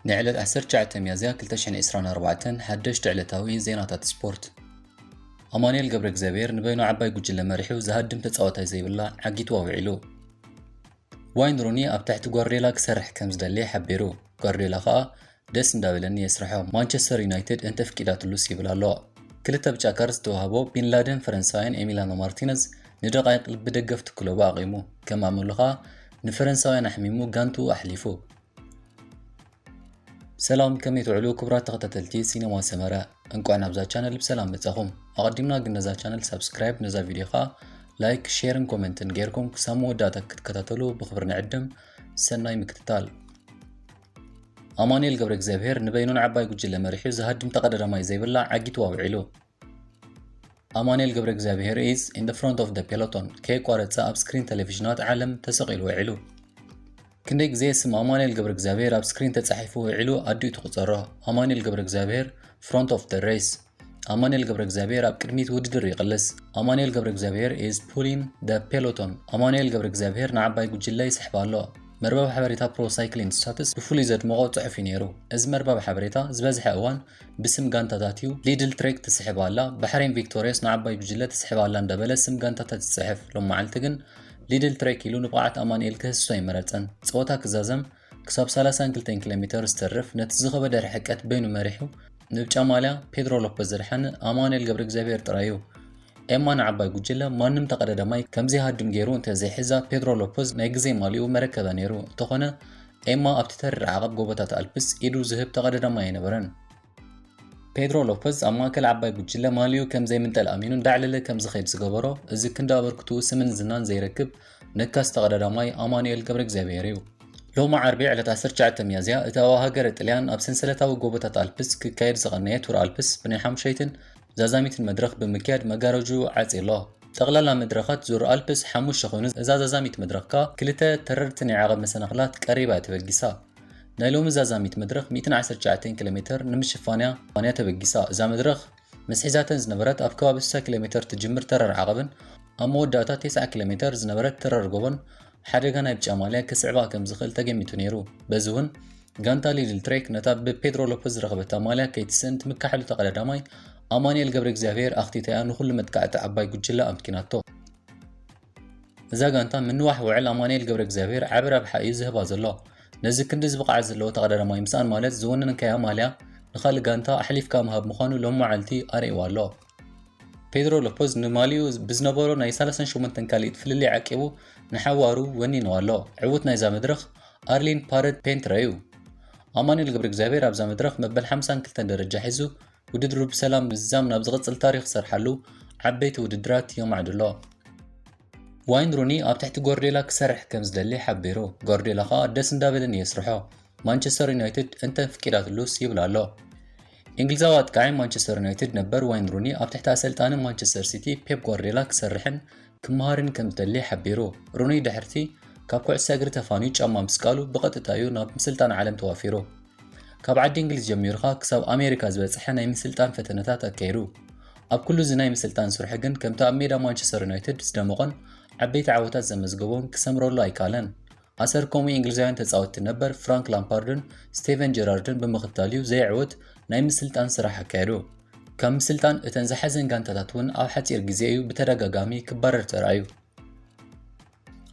ንዕለት ዓሰርተ ትሽዓተ ሚያዝያ ክልተ ሽሕን ዕስራን ኣርባዕተን ሓደሽቲ ዕለታዊ ዜናታት ስፖርት። ኣማኑኤል ገብረ እግዚኣብሔር ንበይኑ ዓባይ ጉጅለ መሪሑ ዝሃድም ተጻዋታይ ዘይብላ ዓጊትዋ ውዒሉ። ዋይን ሩኒ ኣብ ትሕቲ ጓርዲዮላ ክሰርሕ ከም ዝደሊ ሓቢሩ። ጓርዲዮላ ከኣ ደስ እንዳበለኒ የስርሖ፣ ማንቸስተር ዩናይትድ እንተፍቂዳትሉስ ይብል ኣሎ። ክልተ ብጫ ካርድ ዝተዋህቦ ቢንላደን ፈረንሳውያን ኤሚላኖ ማርቲነዝ ንደቃይቅ ልቢ ደገፍቲ ክለቡ ኣቒሙ። ከም ኣመሉ ከኣ ንፈረንሳውያን ኣሕሚሙ ጋንቱ ኣሕሊፉ። ሰላም፣ ከመይ ትውዕሉ ክቡራት ተኸታተልቲ ሲነማ ሰመረ? እንቋዕ ናብዛ ቻነል ብሰላም መጻኹም። ኣቐዲምና ግን ነዛ ቻነል ሳብስክራይብ፣ ነዛ ቪድዮ ከኣ ላይክ፣ ሼርን ኮመንትን ጌርኩም ክሳብ መወዳእታ ክትከታተሉ ብኽብሪ ንዕድም። ሰናይ ምክትታል። ኣማኑኤል ገብረ እግዚኣብሔር ንበይኑን ዓባይ ጉጅለ መሪሑ ዝሃድም ተቐዳዳማይ ዘይብላ ዓጊትዋ ውዒሉ። ኣማኑኤል ገብረ እግዚኣብሔር is in the front of the peloton ከየቋረጸ ኣብ ስክሪን ቴሌቪዥናት ዓለም ተሰቒሉ ውዒሉ። ክንደይ ግዜ ስም ኣማኑኤል ገብረ እግዚኣብሔር ኣብ ስክሪን ተጻሒፉ ውዒሉ ኣዲኡ ትቑጸሮ። ኣማኑኤል ገብረ እግዚኣብሔር front of the race። ኣማኑኤል ገብረ እግዚኣብሔር ኣብ ቅድሚት ውድድር ይቕልስ። ኣማኑኤል ገብረ እግዚኣብሔር is pulling the peloton። ኣማኑኤል ገብረ እግዚኣብሔር ንዓባይ ጉጅለ ይስሕባ ኣሎ። መርበብ ሓበሬታ ፕሮ ሳይክሊንግ ስታትስ ብፍሉይ ዘድመቖ ጽሑፍ እዩ ነይሩ። እዚ መርበብ ሓበሬታ ዝበዝሐ እዋን ብስም ጋንታታት እዩ። ሊድል ትሬክ ትስሕብ ኣላ፣ ባሕሬን ቪክቶሪያስ ንዓባይ ጉጅለ ትስሕብ ኣላ እንዳበለ ስም ጋንታታት ይጽሕፍ። ሎም መዓልቲ ግን ሊድል ትሬክ ኢሉ ንብቕዓት ኣማኑኤል ክህስሶ ኣይመረጸን። ጸወታ ክዛዘም ክሳብ ሰላሳን ክልተን ኪሎ ሜተር ዝተርፍ ነቲ ዝኸበደ ርሕቀት በይኑ መሪሑ ንብጫ ማልያ ፔድሮ ሎፐዝ ዘድሓነ ኣማኑኤል ገብረ እግዚኣብሔር ጥራይ እዩ። ኤማ ንዓባይ ጉጅለ ማንም ተቐዳዳማይ ከምዘይሃድም ገይሩ እንተዘይሕዛ ፔድሮ ሎፐዝ ናይ ግዜ ማልኡ መረከበ ነይሩ። እንተኾነ ኤማ ኣብቲ ተሪር ዓቐብ ጎቦታት ኣልፕስ ኢዱ ዝህብ ተቐዳዳማይ ኣይነበረን። ፔድሮ ሎፐዝ ኣብ ማእከል ዓባይ ጉጅለ ማልኡ ከም ዘይምንጠል ኣሚኑ እንዳዕለለ ከም ዝኸይድ ዝገበሮ፣ እዚ ክንዲ ኣበርክትኡ ስምን ዝናን ዘይረክብ ነካስ ተቐዳዳማይ ኣማኑኤል ገብረ እግዚኣብሔር እዩ። ሎሚ ዓርቢ ዕለት ዓሰርተ ትሽዓተ ሚያዝያ፣ እቲ ኣብ ሃገረ ጥልያን ኣብ ሰንሰለታዊ ጎቦታት ኣልፕስ ክካየድ ዝቐነየ ቱር ኣልፕስ ብናይ ሓሙሻይትን ዛዛሚትን መድረኽ ብምክያድ መጋረጅኡ ዓጽዩ ኣሎ። ጠቕላላ መድረኻት ዙር ኣልፕስ ሓሙሽተ ኮይኑ፣ እዛ ዛዛሚት መድረኽ ከኣ ክልተ ተረርቲ ናይ ዓቐብ መሰናኽላት ቀሪባ እያ ተበጊሳ። ናይ ሎሚ ዛዛሚት መድረኽ ሚእትን ዓሰርተ ትሽዓተን ኪሎ ሜተር ንምሽፋንያ ዋንያ ተበጊሳ። እዛ መድረኽ ምስ ሒዛተን ዝነበረት ኣብ ከባቢ ስሳ ኪሎ ሜተር ትጅምር ተረር ዓቐብን ኣብ መወዳእታ ተስዓ ኪሎ ሜተር ዝነበረት ተረር ጎቦን ሓደጋ ናይ ብጫ ማልያ ክስዕባ ከም ዝኽእል ተገሚቱ ነይሩ። በዚ እውን ጋንታ ሊድል ትሬክ ነታ ብፔድሮ ሎፐዝ ዝረኸበታ ማልያ ከይትስእን ትምካሓሉ ተቐዳዳማይ ኣማኑኤል ገብረ እግዚኣብሔር ኣኽቲታያ ንኹሉ መጥቃዕቲ ዓባይ ጉጅለ ኣምኪናቶ። እዛ ጋንታ ምንዋሕ ውዕል ኣማኑኤል ገብረ እግዚኣብሔር ዓቢ ረብሓ እዩ ዝህባ ዘሎ። ነዚ ክንዲ እዚ ብቕዓት ዘለዎ ተቐዳዳማይ ምስኣን ማለት ዝወነንካያ ማልያ ንኻልእ ጋንታ ኣሕሊፍካ ምሃብ ምዃኑ ሎም መዓልቲ ኣርእይዋ ኣሎ። ፔድሮ ሎፖዝ ንማልዩ ብዝነበሮ ናይ ሰላሳን ሸሞንተን ካልኢት ፍልልይ ዓቂቡ ንሓዋሩ ወኒንዋ ኣሎ። ዕዉት ናይዛ መድረኽ ኣርሊን ፓረድ ፔንትረ እዩ። ኣማኑኤል ገብረ እግዚኣብሔር ኣብዛ መድረኽ መበል ሓምሳን ክልተን ደረጃ ሒዙ ውድድሩ ብሰላም ምዝዛም ናብ ዝቕጽል ታሪኽ ዝሰርሓሉ ዓበይቲ ውድድራት የማዕዱ ኣሎ። ዋይን ሩኒ ኣብ ትሕቲ ጓርዲዮላ ክሰርሕ ከም ዝደሊ ሓቢሩ። ጓርዲዮላ ከኣ ደስ እንዳበለኒ የስርሖ። ማንቸስተር ዩናይትድ እንተ ፍቂዳትሉስ ይብል ኣሎ። እንግሊዛዊ ኣጥቃዒ ማንቸስተር ዩናይትድ ነበር ዋይን ሩኒ ኣብ ትሕቲ ኣሰልጣኒ ማንቸስተር ሲቲ ፔፕ ጓርዲዮላ ክሰርሕን ክመሃርን ከም ዝደሊ ሓቢሩ። ሩኒ ድሕርቲ ካብ ኩዕሶ እግሪ ተፋንዩ ጫማ ምስቃሉ ብቐጥታ እዩ ናብ ምስልጣን ዓለም ተዋፊሩ። ካብ ዓዲ እንግሊዝ ጀሚሩ ኸኣ ክሳብ ኣሜሪካ ዝበጽሐ ናይ ምስልጣን ፈተነታት ኣካይዱ። ኣብ ኩሉ እዚ ናይ ምስልጣን ስርሑ ግን ከምቲ ኣብ ሜዳ ማንቸስተር ዩናይትድ ዝደመቖን ዓበይቲ ዓወታት ዘመዝገቦን ክሰምረሉ ኣይከኣለን። ኣሰር ከምኡ እንግሊዛውያን ተጻወትቲ ነበር ፍራንክ ላምፓርድን ስቴቨን ጀራርድን ብምኽታል እዩ ዘይዕወት ናይ ምስልጣን ስራሕ ኣካየዱ። ካብ ምስልጣን እተን ዝሓዘን ጋንታታት እውን ኣብ ሓጺር ግዜ እዩ ብተደጋጋሚ ክባረር ተራእዩ።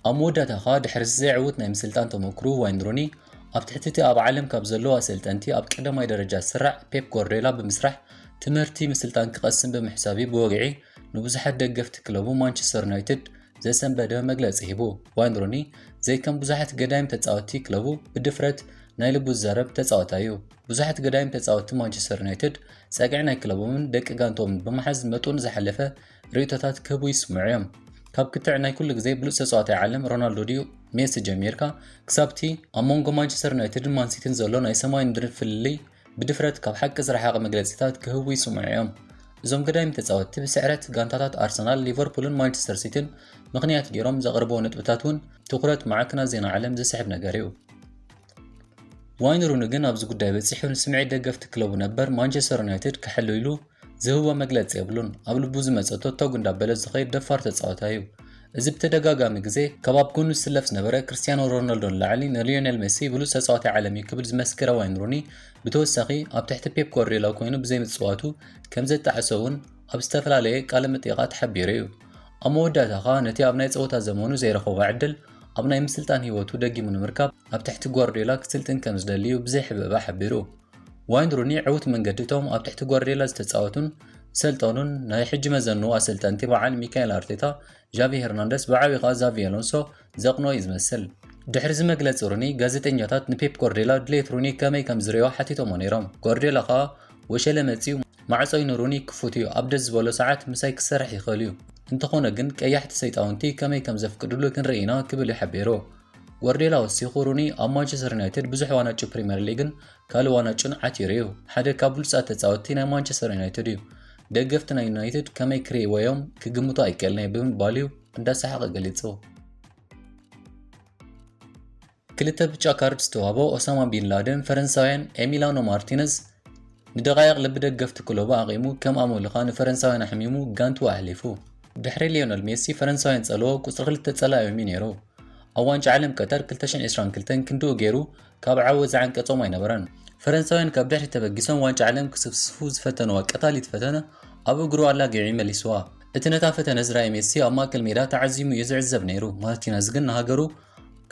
ኣብ መወዳእታ ኸኣ ድሕሪ እዚ ዘይዕውት ናይ ምስልጣን ተመክሩ ዋይን ሩኒ ኣብ ትሕቲ እቲ ኣብ ዓለም ካብ ዘለዉ ኣሰልጠንቲ ኣብ ቀዳማይ ደረጃ ዝስራዕ ፔፕ ጓርዲዮላ ብምስራሕ ትምህርቲ ምስልጣን ክቐስም ብምሕሳብ እዩ ብወግዒ ንብዙሓት ደገፍቲ ክለቡ ማንቸስተር ዩናይትድ ዘሰንበደ መግለጺ ሂቡ። ዋይን ሩኒ ዘይከም ብዙሓት ገዳይም ተጻወትቲ ክለቡ ብድፍረት ናይ ልቡ ዝዛረብ ተጻዋታይ እዩ። ብዙሓት ገዳይም ተጻወትቲ ማንቸስተር ዩናይትድ ጸግዒ ናይ ክለቦምን ደቂ ጋንቶምን ብምሓዝ መጠኑ ዝሓለፈ ርእይቶታት ክህቡ ይስምዑ እዮም። ካብ ክትዕ ናይ ኩሉ ግዜ ብሉጽ ተጻዋታይ ዓለም ሮናልዶ ድዩ ሜሲ ጀሚርካ ክሳብቲ ኣብ መንጎ ማንቸስተር ዩናይትድን ማንሲቲን ዘሎ ናይ ሰማይን ምድርን ፍልልይ ብድፍረት ካብ ሓቂ ዝረሓቐ መግለጺታት ክህቡ ይስምዑ እዮም። እዞም ገዳይም ተጻወትቲ ብስዕረት ጋንታታት ኣርሰናል፣ ሊቨርፑልን ማንቸስተር ሲቲን ምኽንያት ገይሮም ዘቕርብዎ ነጥብታት እውን ትኹረት ማዕከናት ዜና ዓለም ዝስሕብ ነገር እዩ። ዋይን ሩኒ ግን ኣብዚ ጉዳይ በጺሑ ንስምዒት ደገፍቲ ክለቡ ነበር ማንቸስተር ዩናይትድ ክሕሉ ኢሉ ዝህቦ መግለጺ የብሉን። ኣብ ልቡ ዝመጸቶ ቶግ እንዳበለ ዝኸይድ ደፋር ተጻዋታይ እዩ። እዚ ብተደጋጋሚ ግዜ ካብ ኣብ ጎኑ ዝስለፍ ዝነበረ ክርስትያኖ ሮናልዶ ንላዕሊ ንሊዮኔል ሜሲ ብሉጽ ተጻዋታይ ዓለም እዩ ክብል ዝመስከረ ዋይን ሩኒ፣ ብተወሳኺ ኣብ ትሕቲ ፔፕ ጓርዲዮላ ኮይኑ ብዘይምጽዋቱ ከም ዘጣዕሶ እውን ኣብ ዝተፈላለየ ቃለ መጠይቓት ሓቢሩ እዩ። ኣብ መወዳእታ ኸኣ ነቲ ኣብ ናይ ጸወታ ዘመኑ ዘይረኸቦ ዕድል ኣብ ናይ ምስልጣን ህይወቱ ደጊሙ ንምርካብ ኣብ ትሕቲ ጓርዲዮላ ክስልጥን ከም ዝደሊ እዩ ብዘይ ሕብእባ ሓቢሩ። ዋይን ሩኒ ዕዉት መንገዲ እቶም ኣብ ትሕቲ ጓርዲዮላ ዝተጻወቱን ዝሰልጠኑን ናይ ሕጂ መዘንኡ ኣሰልጠንቲ በዓል ሚካኤል ኣርቴታ፣ ዣቪ ሄርናንደስ፣ ብዓቢ ኸኣ ዛቪ ኣሎንሶ ዘቕንኦ እዩ ዝመስል። ድሕሪ እዚ መግለጺ ሩኒ፣ ጋዜጠኛታት ንፔፕ ጓርዲዮላ ድሌት ሩኒ ከመይ ከም ዝርእዮ ሓቲቶሞ ነይሮም። ጓርዲዮላ ኸኣ ወሸለ መጺኡ ማዕጾይ ንሩኒ ክፉት እዩ፣ ኣብ ደስ ዝበሎ ሰዓት ምሳይ ክሰርሕ ይኽእል እዩ። እንተኾነ ግን ቀያሕቲ ሰይጣውንቲ ከመይ ከም ዘፍቅድሉ ክንርኢ ኢና ክብል እዩ ሓቢሩ። ጓርዲዮላ ወሲኹ ሩኒ ኣብ ማንቸስተር ዩናይትድ ብዙሕ ዋናጩ ፕሪምየር ሊግን ካልእ ዋናጩን ዓቲሩ እዩ። ሓደ ካብ ብሉጻት ተጻወትቲ ናይ ማንቸስተር ዩናይትድ እዩ። ደገፍቲ ናይ ዩናይትድ ከመይ ክርእይዎ እዮም ክግምቱ ኣይክእልን እየ ብምባል እዩ እንዳሰሓቐ ገሊጹ። ክልተ ብጫ ካርድ ዝተዋህቦ ኦሳማ ቢን ላደን ፈረንሳውያን ኤሚላኖ ማርቲነዝ ንደቃይቕ ልቢ ደገፍቲ ክለቡ ኣቒሙ ከም ኣመሉ ኸኣ ንፈረንሳውያን ኣሕሚሙ ጋንቱ ኣሕሊፉ። ድሕሪ ሊዮነል ሜሲ ፈረንሳውያን ጸልዎ ቁጽሪ ክልተ ጸላኢኦም እዩ ነይሩ። ኣብ ዋንጫ ዓለም ቀጠር ክልተ ሽሕን ዕስራን ክልተን ክንድኡ ገይሩ ካብ ዓወት ዝዓንቀጾም ኣይነበረን። ፈረንሳውያን ካብ ድሕሪ ተበጊሶም ዋንጫ ዓለም ክስፍስፉ ዝፈተንዋ ቀታሊት ፈተነ ኣብ እግሩ ኣላጊዑ መሊስዋ። እቲ ነታ ፈተነ ዝረኣየ ሜሲ ኣብ ማእከል ሜዳ ተዓዚሙ እዩ ዝዕዘብ ነይሩ። ማርቲነዝ ግን ንሃገሩ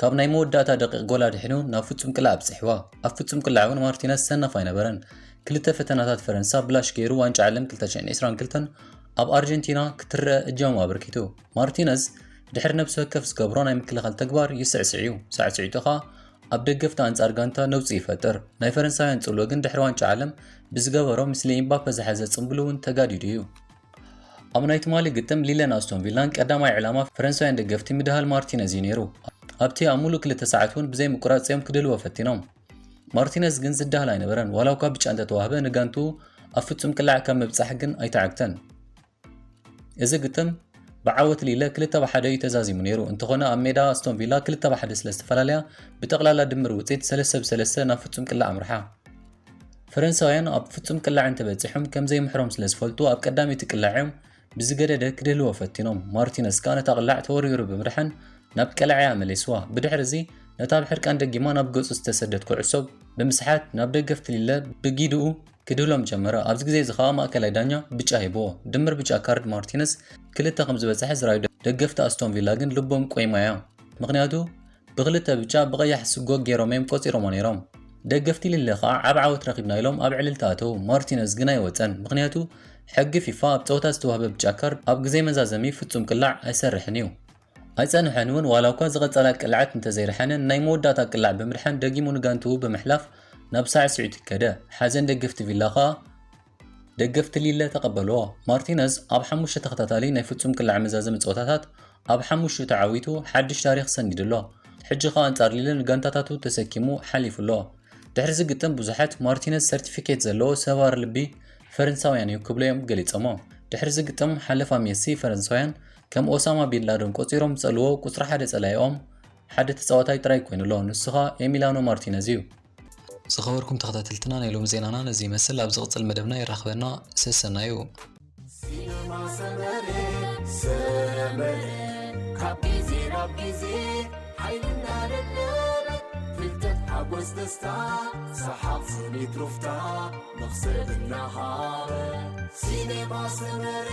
ካብ ናይ መወዳእታ ደቂቕ ጎል ኣድሒኑ ናብ ፍጹም ቅላዕ ኣብጺሕዋ። ኣብ ፍጹም ቅላዕ እውን ማርቲነዝ ሰናፍ ኣይነበረን። ክልተ ፈተናታት ፈረንሳ ብላሽ ገይሩ ዋንጫ ዓለም ክልተ ሽሕን ዕስራን ክልተን ኣብ ኣርጀንቲና ክትረአ እጃሙ ኣበርኪቱ። ማርቲነዝ ድሕሪ ነብሲ ወከፍ ዝገብሮ ናይ ምክልኻል ተግባር ይስዕስዕ እዩ። ሳዕስዒቱ ኸኣ ኣብ ደገፍቲ ኣንጻር ጋንታ ነውጺ ይፈጥር። ናይ ፈረንሳውያን ጽልዎ ግን ድሕሪ ዋንጫ ዓለም ብዝገበሮ ምስሊ ኤምባፔ ዝሓዘ ጽምብል እውን ተጋዲዱ እዩ። ኣብ ናይ ትማሊ ግጥም ሊለን ኣስቶን ቪላን ቀዳማይ ዕላማ ፈረንሳውያን ደገፍቲ ምድሃል ማርቲነዝ እዩ ነይሩ። ኣብቲ ኣብ ሙሉእ ክልተ ሰዓት እውን ብዘይ ምቁራጽ እዮም ክድህልዎ ፈቲኖም። ማርቲነዝ ግን ዝደሃል ኣይነበረን። ዋላ እኳ ብጫ እንተተዋህበ ንጋንቱ ኣብ ፍጹም ቅላዕ ካብ ምብጻሕ ግን ኣይተዓግተን። እዚ ግጥም ብዓወት ሊለ ክልተ ብ ሓደ እዩ ተዛዚሙ ነይሩ። እንተኾነ ኣብ ሜዳ ኣስቶን ቪላ ክልተ ብ ሓደ ስለ ዝተፈላለያ ብጠቕላላ ድምር ውጽኢት ሰለስተ ብ ሰለስተ ናብ ፍጹም ቅላዕ ኣምርሓ። ፈረንሳውያን ኣብ ፍጹም ቅላዕ እንተበጺሖም ከም ዘይምሕሮም ስለ ዝፈልጡ ኣብ ቀዳመይቲ ቅላዕ እዮም ብዝገደደ ክድህልዎ ፈቲኖም። ማርቲነዝ ከኣ ነታ ቅላዕ ተወርዊሩ ብምድሓን ናብ ቀላዕያ መሊስዋ። ብድሕሪ እዚ ነታ ብሕርቃን ደጊማ ናብ ገጹ ዝተሰደት ኩዕሶ ብምስሓት ናብ ደገፍቲ ሊለ ብጊድኡ ክድህሎም ጀመረ። ኣብዚ ግዜ እዚ ኸኣ ማእከላይ ዳኛ ብጫ ሂብዎ። ድምር ብጫ ካርድ ማርቲነዝ ክልተ ከም ዝበጽሐ ዝረኣዩ ደገፍቲ ኣስቶን ቪላ ግን ልቦም ቆይማ እያ። ምኽንያቱ ብክልተ ብጫ ብቐያሕ ስጎግ ገይሮም እዮም ቆጺሮሞ ነይሮም። ደገፍቲ ሊለ ኸኣ ዓብ ዓወት ረኺብና ኢሎም ኣብ ዕልልታ ኣተዉ። ማርቲነዝ ግን ኣይወጸን። ምኽንያቱ ሕጊ ፊፋ ኣብ ጸወታ ዝተዋህበ ብጫ ካርድ ኣብ ግዜ መዛዘሚ ፍጹም ቅላዕ ኣይሰርሕን እዩ። ኣይጸንሐን እውን፣ ዋላ እኳ ዝቐጸላ ቅልዓት እንተዘይረሓነን ናይ መወዳእታ ቅላዕ ብምድሓን ደጊሙ ንጋንትኡ ብምሕላፍ ናብ ሳዕስዒቱ ከደ። ሓዘን ደገፍቲ ቪላ ኸኣ ደገፍቲ ሊለ ተቐበልዎ። ማርቲነዝ ኣብ ሓሙሽተ ተኸታታሊ ናይ ፍጹም ቅላዕ መዛዘሚ ጸወታታት ኣብ ሓሙሽቱ ተዓዊቱ ሓድሽ ታሪኽ ሰኒዱ ኣሎ። ሕጂ ኸኣ ኣንጻር ሊለ ንጋንታታቱ ተሰኪሙ ሓሊፉ ኣሎ። ድሕሪ እዚ ግጥም ብዙሓት ማርቲነዝ ሰርቲፊኬት ዘለዎ ሰባሪ ልቢ ፈረንሳውያን እዩ ክብሉ እዮም ገሊጾሞ። ድሕሪ እዚ ግጥም ሓለፋ ሜሲ ፈረንሳውያን ከም ኦሳማ ቢን ላደን ቆጺሮም ዝጸልዎ ቁጽሪ ሓደ ጸላኢኦም ሓደ ተጻዋታይ ጥራይ ኮይኑ ኣሎ፣ ንሱ ኸኣ ኤሚላኖ ማርቲነዝ እዩ። ዝኸበርኩም ተኸታተልትና ናይ ሎሚ ዜናና ነዚ ይመስል። ኣብ ዝቕጽል መደብና የራኽበና። ሰሰናዩ። ሲነማ ሰመረ ሰመረ ካብ ግዜ ናብ ግዜ ሓይልና ደለበ ፍልጠት ሓጎስ ደስታ ሰሓቕ ስኒት ሩፍታ መኽሰብ እናሃበ ሲነማ ሰመረ